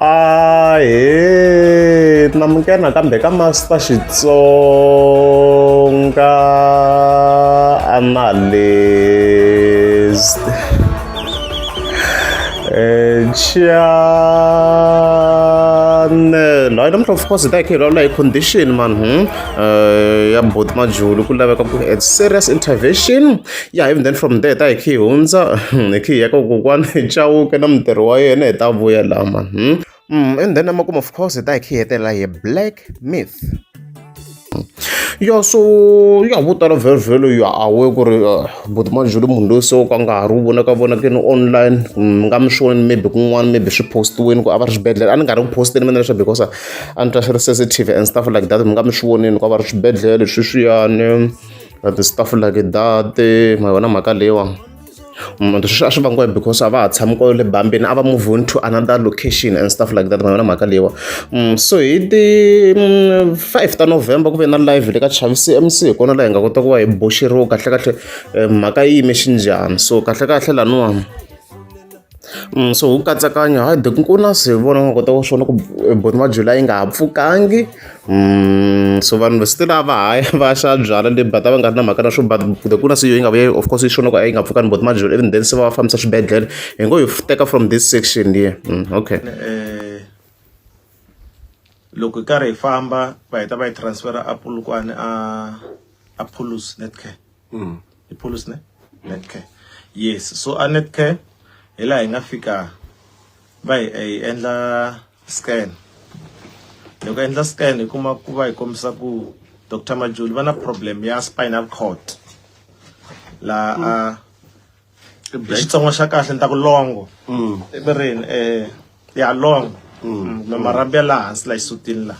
Ahee namukela nakambe ka Master Xitsonga Analyst channel. Hayi, namuntlha of course hi ta hi kha hi vulavula hi condition man, ya Buti Majulu, ku laveka ku a serious intervention. Yeah, even then from there ta hi kha hi hundza hi kha hi ya ka kokwani Chauke na mutirhi wa yena, hi ta vuya laha man. And then emakumu of course hi ta hi kha hi hetelela hi Black Myth. Ya, so ya, vo tala vhele ya awe ku ri Buti Majulu munhu loyi se wo ka nga ha ri vonaka vonakeni online, mi nga mi swi vonini maybe kun'wana, maybe swi post-iwini ku a va ri xibedhlele. A ni nga ri ku posteni mina leswi because a ni twa swi ri sensitive and stuff like that. Mi nga mi swi vonini ku a va ri swibedhlele sweswiyani the stuff like that, ma yona mhaka leyiwa. Sweswi a swi vangiwa because a va ha tshami kwale bambini, a va move on to another location and stuff like that, ma yona mhaka leyiwa. So hi ti 5 ta November ku ve na live le ka Chavisi MC, hi kona laha hi nga kota ku va hi boxeriwa kahle kahle mhaka yi yime xinjhani. So kahle kahle laniwa, so hu katsakanya, hayi, Nkuna se vona nga kota ku swona ku Buti Majula yi nga ha pfukangi. So vanhu still a va ha ya va ya xava byalwa le, but a va nga ri na mhaka na swo, but the Nkuna se yo yi nga vuya, of course yi swona ku a yi nga pfukani Buti Majula. Even then se va va fambisa swibedhlele, hi ngo hi teka from this section here. Okay. Loko hi karhi hi famba, va heta va yi transfera a Polokwane, a Phulus Netcare. I Phulus ne Netcare, yes. So a Netcare hi laha hi nga fika va hi endla scan. Loko endla scan, hi kuma ku va hi kombisa ku Dr Majuli va na problem ya spinal cord laha a hi Xitsonga xa kahle ni ta ku longo emirini, ya longo kumbe marhambu ya laha hansi la xisutini la.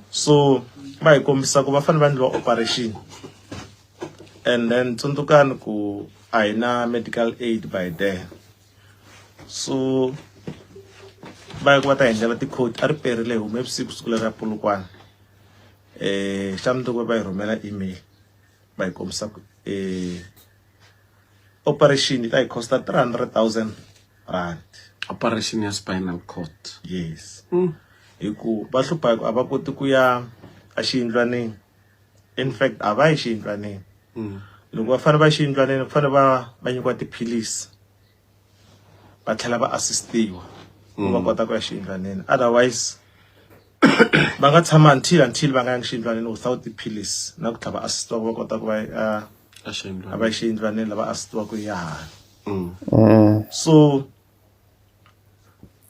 So va hi kombisa ku va fanele va endliwa operation, and then tsundzukani ku a hi na medical aid by then. So va ya ku va ta hi endlela ti-code, a ri perile, hi hume vusiku siku leri ya Polokwane. Xa mundzuku va hi rhumela email, va hi kombisa ku operation yi ta hi costa R300 000. Operation ya spinal cord? Yes. Hi ku va hlupha hi ku a va koti ku ya exiyindlwanini, in fact a va yi xiyindlwanini. Loko va fanele va xiyindlwanini, ku fanele va nyikiwa tiphilisi, va tlhela va assistiwa ku va kota ku ya xiyindlwanini. Otherwise va nga tshama until va nga yangi xiyindlwanini without tiphilisi na ku tlhela va assistiwa ku va kota ku va a va xiyindlwanini, lava assistiwa ku ya hala. So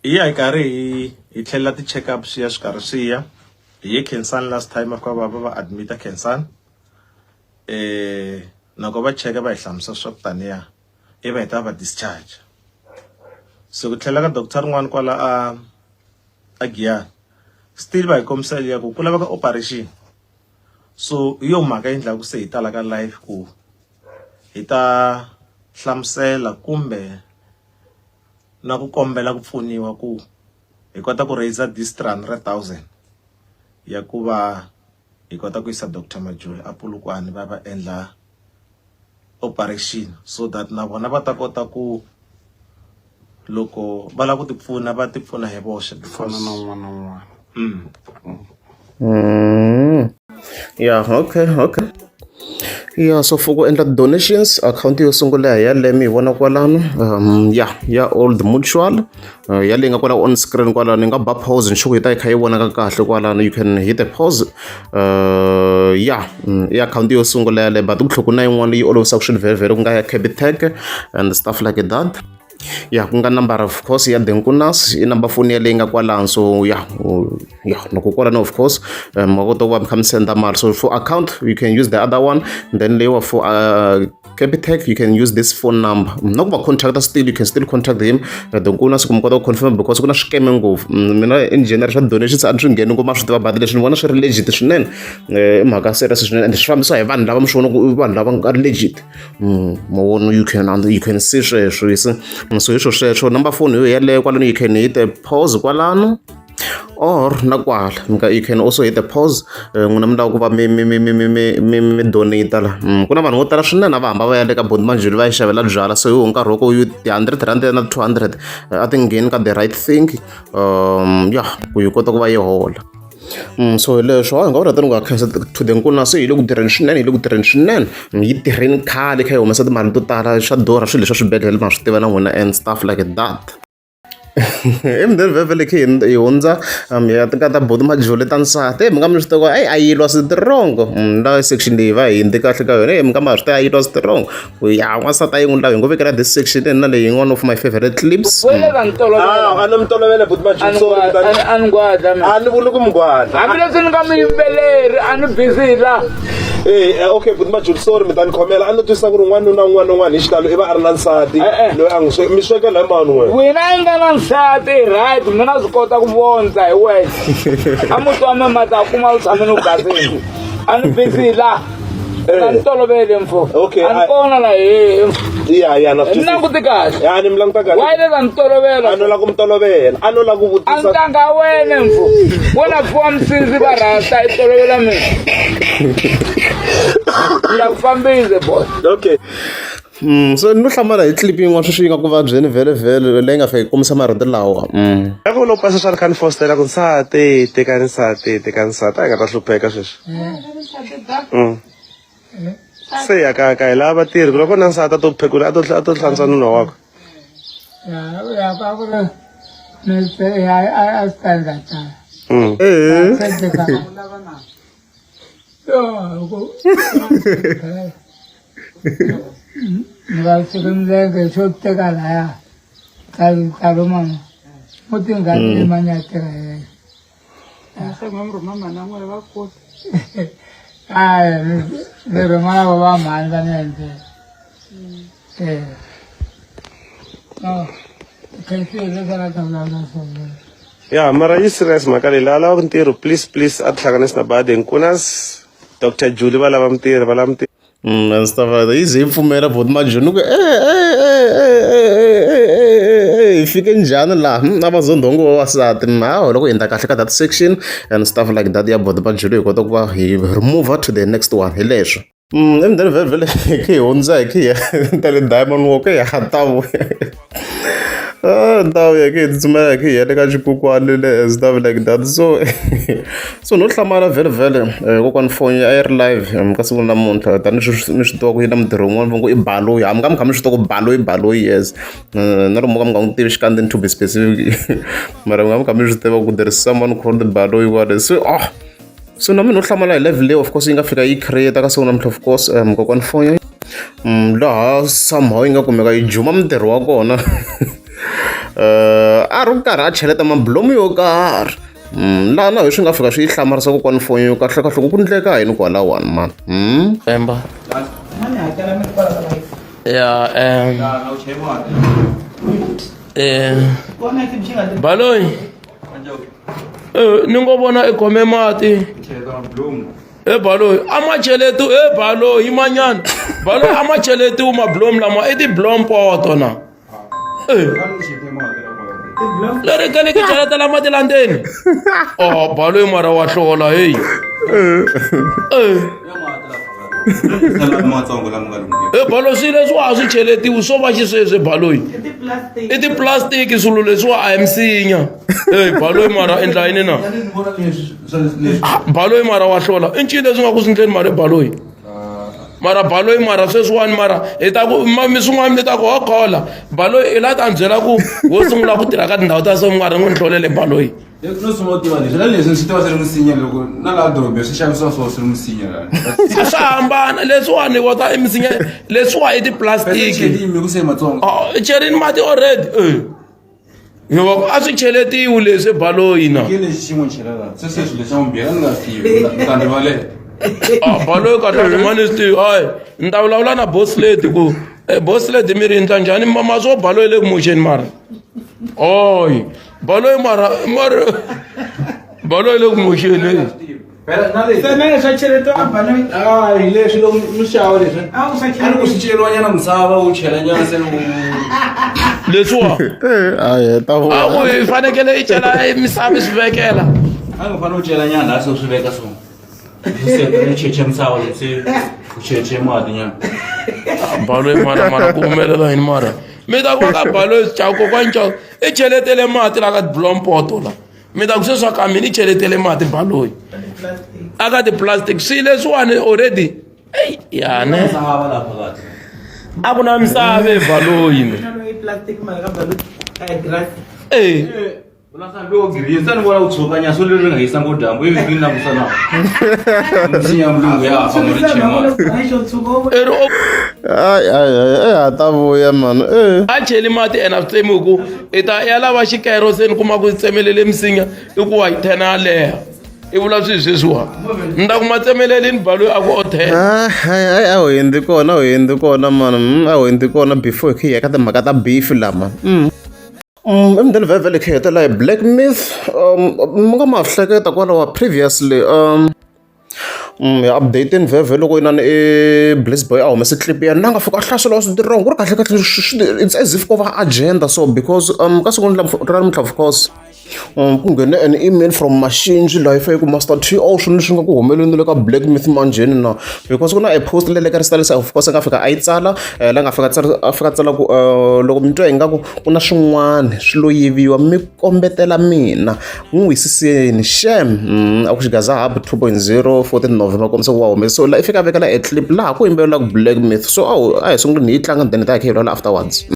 hi ya hi karhi hi tlhelela ti-check up, swi ya swi karhi swi ya. Hi ye Khensani last time, va fika va admit-a Khensani. Nako va cheka, va hi hlamusela swa ku taniya, i va heta va discharge. So ku tlhela ka doctor rin'wana kwala a Giyani, still va hi kombisa liya ku laveka operation. So hi yo mhaka yi endlaku se hi tala ka live ku hi ta hlamusela kumbe na ku kombela ku pfuniwa ku hi kota ku raise this 300 000 ya ku va hi kota ku yisa Dr Majuli a Polokwane, va endla operation, so that na vona va ta kota ku loko va lava ku tipfuna, va tipfuna hi voxe. Fana na un'wana na un'wana. Yeah, okay. Yeah, so for ku endla donations, akhawunti yo sungula hi yaleyo mi yi vona kwalano, ya Old Mutual, ya leyi nga kwala on screen kwalano. Yi nga ba pause ni sure yi ta yi kha yi vonaka kahle kwalano. You can hit the pause. Yeah, i akhawunti yo sungula yaleyo, but ku tlhela ku na yin'wana leyi olovisaka swilo very very, ku nga ya Capitec and stuff like that. Ya, ku nga number of course ya Denkunas, i number phone yaleyi nga kwalano. So yeah, loko kwalano of course ma kota ku va mi kha mi senda mali. So for account you can use the other one, then leyiwa for Capitec you can use this phone number. Na ku va contacta, still you can still contact him, Denkunas, ku mi kota ku confirm, because ku na swikeme ngopfu. Mina in general swa donations a ni swi ngheni ngopfu, ma swi tiva, but leswi ni vona swi ri legit swinene. I mhaka serious swinene and swi fambisiwa hi vanhu lava mi swi vona ku i vanhu lava nga legit. Ma vona, you can see sweswo, you see. So hi swo sweswo, number phone yo yeleyo kwalano, you can hit a pause kwalano. Or na kwala mi you can also hit the pause n'wina mi lava ku va mi mi mi mi mi mi mi mi donate la. Ku na vanhu vo tala swinene a va hamba va ya le ka Boti Majuli va yi xavela byala, so hi wo nkarhi wa ku ti-100 rand na 200 a ti ngheni ka the right thing, ya ku yi kota ku va yi hola. So hi leswo hi nga vula tani ku khensa to the nkuna se hi le ku tirheni swinene, hi le ku tirheni swinene. Yi tirheni khale kha yi humesa timali to tala, swa durha swilo leswa swibedhlele, ma swi tiva na n'wina and stuff like that. Emudeni vhevhele khe hi hundza hi ya ka ta Boti Majuli ta nsati. Mi nga mi swi tiva a yi lwa strong la section leyi va hindzi kahle ka yona. Mi nga ma swi tiva a yi lwa strong ku ya n'wansati a yi n'wi lavi, hi ngo vekela this section na leyi yin'wana of my favorite clips. A ni mi tolovele, Buti Majuli, sorry. A ni ngwadla. A ni vuli ku mi ngwadla. Hambileswi ni nga muyimbeleri, a ni busy la. Eh, okay, Buti Majuli, sorry, mi ta ni khomela. A ni twisisa ku ri n'wanuna un'wana na un'wana hi xitalo i va a ri na nsati loyi a n'wi mi swekela hi mani wena. Wena i nga na nsati, right? Mina swi kota ku vondza hi wexe. A muti wa me mata kuma u tshame ni u basini. A ni busy la. A ni tolovele mfo. Okay. A ni kona la he. Ya, na swi. Ni languti kahle. Ya, ni mi languta kahle. Why le ni tolovela? A no la ku mi tolovela. A no la ku vutisa. A ntanga wena mfo. Wena fuwa msindzi va rasta i tolovela mina. La ku fambise boy. Okay. So no hlamala hi clip yin'wana sweswi yi nga ku vabyeni vhele vhele, leyi nga fika yi kombisa marito lawa. Ya ku lo pasa swa ri kha ni fostela ku nsati tekani, nsati tekani, nsati a hi nga ta hlupheka sweswi. Se ya ka ka hi lava vatirhi ku loko na nsati a to phekula, a to hlantswa nuna wakwe. Ya ka ku ri ya a swi ta endla tano. Yo ku ni vaviseke milenge xo teka laya ta lo mama mo tingani mani ya tirha yena. Hayi, ni rhuma lava va mhani va ni endlela. No khensile leswi a nga ta vulavula swona. Ya, mara yi serious mhaka leyi. Lava lavaka ntirho, please, please, a tihlanganisi na Baden Nkunas, Dr Julie, va lava mintirho, va lava mintirho. And stuff like that. Yi ze yi pfumela Boti Majoni ku eh eh eh eh eh eh eh eh hi fike njhani laha a va zondhongo vavasati. Hawa, loko hi endla kahle ka that section and stuff like that ya Boti Majoni, hi kota ku va hi move to the next one. Hi leswo emudeni vhele vhele hi hundza hi khi ya ta le Diamond Walk ya ta vuya ndhawu ya ke hi tsutsumela hi khi hi ya le ka xikukwani le and stuff like that. So no hlamala vhele vhele, kokwani foni a yi ri live ka siku namuntlha, tanihi mi swi tiva ku yi na mutirhi wun'wana va ngo i Baloyi. A mi nga mi kha mi swi tiva ku Baloyi, Baloyi, yes, na loko mo ka mi nga n'wi tivi xikandzeni, to be specific, mara mi nga mi kha mi swi tiva ku there is someone called Baloyi kwale. So so na mina no hlamala hi level leyi, of course, yi nga fika yi create ka siku namuntlha, of course, kokwani foni laha somehow yi nga kumeka yi juma mutirhi wa kona a ri karhi a cheleta mabulomu yo karhi laha na hi swi nga fika swi yi hlamarisa kokwani foni yo kahle kahle ku ku ndleka yini kwalawani mani. Emba. Ya Baloyi. Ni ngo vona i khome mati. E Baloyi, a ma cheleti e Baloyi manyana. Baloyi, a ma cheleti mablomu lama i ti-blom poto na. Eh. Leri ka ki cheletela mati la ndzeni. Oh, Baloyi, mara wa hlola hey. Eh. E Baloyi, swilo leswiwa a swi cheletiwi, swo va xisweswi Baloyi. I ti-plastic swilo leswiwa, a hi misinya. Ey Baloyi, mara endla yini na? Baloyi, mara wa hlola. I ncini leswi nga ku swi ndleni mara Baloyi? Mara Baloyi, mara sweswiwani, mara hi ta ku mi swin'wana mi ta ku ho khola. Baloyi i la ta ni byela ku wo sungula ku tirha ka tindhawu ta so mi nga ri n'wi nhlolele Baloyi. No sungula ku tiva leswi na leswi, ni swi tiva swi ri misinya, loko na laha dorobeni swi xavisiwa swo swi ri misinya laha. A swa hambana leswiwani, wa ta i misinya, leswiwa i ti-plastic. Yimi ku se matsongo. Oh, cherini mati already. Eh. Hikuva a swi cheletiwi leswi, Baloyi na. Ke lexi xin'we chela laha se sweswi lexa vumbirhi a ni nga swi tivi, ni ta rivalela. Ah, Baloyi, kahle kahle mani swi tivi. Hayi, ni ta vulavula na boss lady ku boss lady mi ri endla njhani mama swo Baloyi le ku muxeni mara. Oy, Baloyi, mara Baloyi le ku muxeni. Phela na leswi Semene swa cheletiwa Baloyi. Hayi, leswi loko mi xava leswi A ku swa a ni ku swi ceriwa nyana misava, wu chela nyana se wu Leswiwa a heta a ku hi fanekele i cela misava i swi vekela. A nga fanele u cela nyana laha se u swi veka so. Swi seta ni cheche misava leyi se u cheche mati nyana. Baloyi mara mara ku humelela yini mara mi ta ku ka baloyi chauke kokwani chauke i cheletele mati la ka tiblompoto la mi ta ku sweswi ka mina i cheletele mati baloyi a ka ti-plastic swi leswiwani already eyi ya ne Misava laha phakathi. a ku na misava ebaloyi mi e Se ni vona ku tshuka nyana so leri nga hisa ngo dyambu ivi ni langusa na misinya ya mulungu ya fa muri chema i ri Ay ay ay ha ta vuya mani eh. A cheli mati ene a swi tsemi hi ku i ta ya lava xikero se ni kuma ku tsemelele misinya i ku wa yi thena ya leha i vula swi sweswiwa ni ta kuma tsemelelini baloyi a ku o thena. Hayi a wu hundzi kona a wu hundzi kona mani a wu hundzi kona before hi kha hi ya ka timhaka ta beef lama. Emudeni vhele kha hi hetelela hi Black Myth mi nga ma hleketa kwalaho previously hi update-ini vhele loko inani i Bliss Boy a humese clip ya na nga fika a hlasela swi wrong ku ri kahle kahle it's as if ko va agenda so because ka siku ra namuntlha of course ku nghene an email from Mashinji laha yi fanele ku Master T oh swilo leswi nga ku humeleni le ka Black Myth manjheni na because ku na a post le le ka Risalisa of course a nga fika a yi tsala la nga fika tsala a fika tsala ku loko mi twa ingaku ku na swin'wana swi lo yiviwa mi kombetela mina n'wi wisiseni shem a ku xigaza hub 2.0 14 November kombisa ku wa humesa so la i fika a vekela a clip laha ku yimbelelaka Black Myth so a hi sunguleni hi yi tlanga then hi ta hi kha hi vulavula afterwards.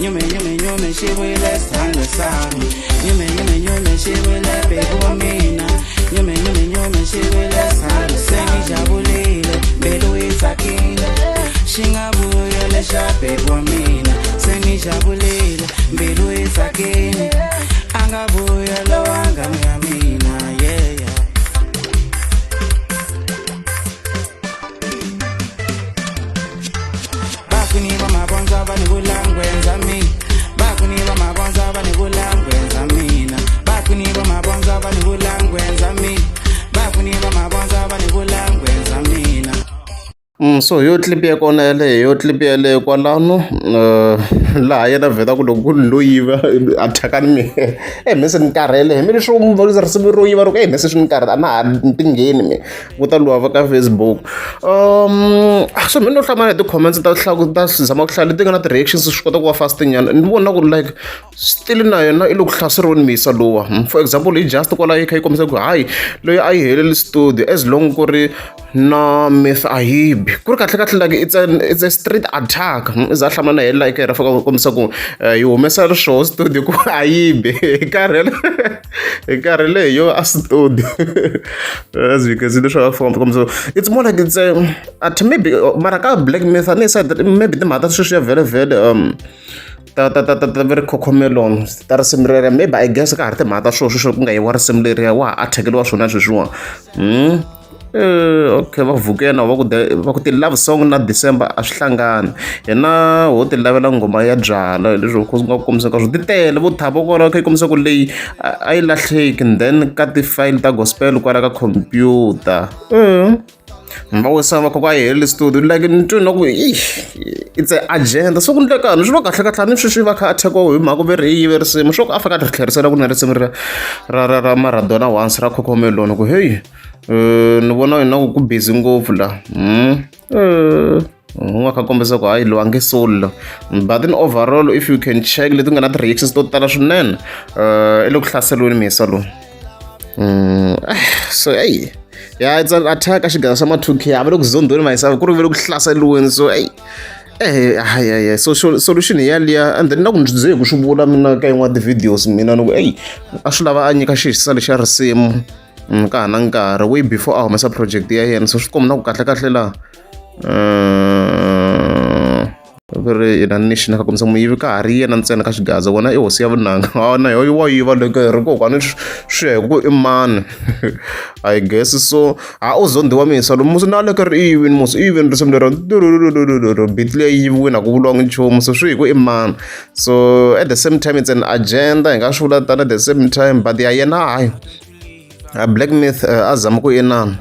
Nyume nyume nyume xivuyile sithando sami nyume nyume nyume xivuyile baby wa mina nyume nyume nyume xivuyile sithando sengijabulile mbilu yi tsakile xi nga vuya lexa baby wa mina sengijabulile mbilu yi tsakile a nga vuya lowa nga ya mina yeah yeah. So hi yo clip ya kona yaleyo hi yo clip yaleyo kwalano laha yena vheta ku loko ku ri lo yiva a thyakani mehe e me se ni karhele hi mina swo risimu ro yiva ri ku e me se swi ni karhele a na ha tingheni me ku ta luwa va ka Facebook so mina no hlamala hi ti-comments ta ta zama ku hlaya leti nga na ti-reactions swi kota ku va fast nyana ni vona ku ri like still na yona i le ku hlaseriweni misa luwa for example hi just kwala yi kha yi kombisa ku hayi loyi a yi heleli studio as long ku ri na myth a yi bi ku ri kahle kahle like it's a street attack i za hlamala na helela eka ra fika ku kombisa ku yi humesa swoho studio ku a yi bi hi karhele hi nkarhi leyi yo a studio as you can see leswi va famba kombisa it's more like it's a at maybe mara ka Black Myth a ni side maybe timhaka ta sweswi ya vhele vhele ta ta ta ta ta ve ri khokhomelon ta risimu reriya maybe I guess ka ha ri timhaka ta swona sweswo ku nga yiwa risimu leriya wa ha attack-eriwa swona sweswiwa. Okay va vhuke na va ku va ku ti-love song na December a swi hlangani hina ho ti lavela nghoma ya byala hi leswi ku nga kombisa ka swo ti tele vo Thabo kwala kha yi kombisa ku leyi a yi lahleki then ka ti-file ta gospel kwala ka computer va wisa va kha yi hele studio like ni twi na ku it's a agenda so ku ndlekani swi va kahle kahle ni sweswi va kha attack hi mhaka ve ri yi yive risimu swo ku a fika a ri tlherisela ku na risimu ra ra ra ra Maradona once ra Cocomelon ku hey ni vona ingaku ku busy ngopfu la u nga kha kombisa ku hayi loyi a nge soli la but in overall if you can check leti nga na ti-reactions to tala swinene i le ku hlaseriweni mhisa lowu so eyi ya it's an attack a xigaza xa ma 2K a va le ku zondhweni mayisava ku ri ve le ku hlaseriweni so eyi hayi hayi so solution hi yaliya and then na ku ni ze hi ku swi vula mina ka yin'wana ti-videos mina ni ku eyi a swi lava a nyika xihisa lexa risimu ka ha na nkarhi way before a humesa project ya yena so swi komba na ku kahle kahle laha ku ri yena nixi na ka kombisa muyivi ka ha ri yena ntsena ka xigaza wona i hosi ya vunanga a na yo wa yiva loko hi ri kokwani swi ya hi ku i mani I guess so ha u zondhiwa misa lomu musi na le ka ri i yivini musi i yivini risimu lero beat leyi yiviwini a ku vuriwangi nchumu so swi hi ku i mani so at the same time it's an agenda hi nga swi vula tano at the same time but ya yena hayi Black Myth a zama ku inana.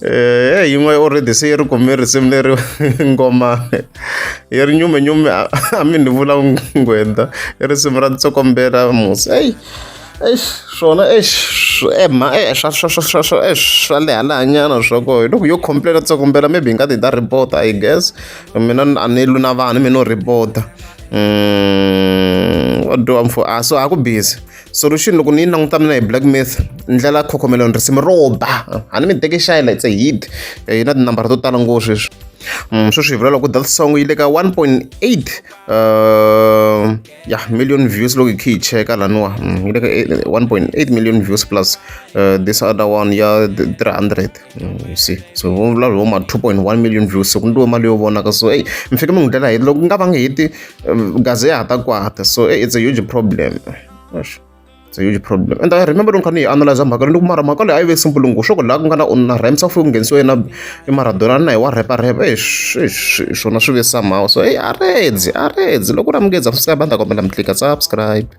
Eh, yin'we already se yi ri kume risimu leri ngoma yi ri nyume nyume a mi ni vula ngwenda i risimu ra ntsokombela musi eyi eish swona eish ema e swa swa swa swa swa eish swa leha lahanyana swa koho hi loko yo complain tsokombela maybe hi nga ti ta report I guess mina a ni lwi na vanhu mina no report what do I'm for ah so a ku busy solution loko ni yi languta mina hi Black Myth ndlela khokhomeloni risimu ro ba a ni mi teki xayila it's a hit yi na tinambara to tala ngopfu sweswi sweswi hi vula loko that song yi le ka 1.8 ya million views loko hi kha hi cheka laniwa yi le ka 1.8 million views plus this other one ya 300 you see so vo vulavula vo ma 2.1 million views so ku ndiwe mali yo vonaka so eyi mi fike mi n'wi ndlela hit loko ku nga va nge hiti gaze ya ha ta kwata so hey, it's a huge problem. It's a huge problem. And I remember loko ni kha ni yi analyze mhaka leyi ni ku mara mhaka leyi a yi ve simple ngopfu swo ku laha ku nga na na rhymes a ku fike ku nghenisiwe na i Maradona na hi wa rap rap eish swona swi ve somehow so eyi a redzi a redzi loko u ri amukeza subscribe a ni ta kombela mi tlika subscribe.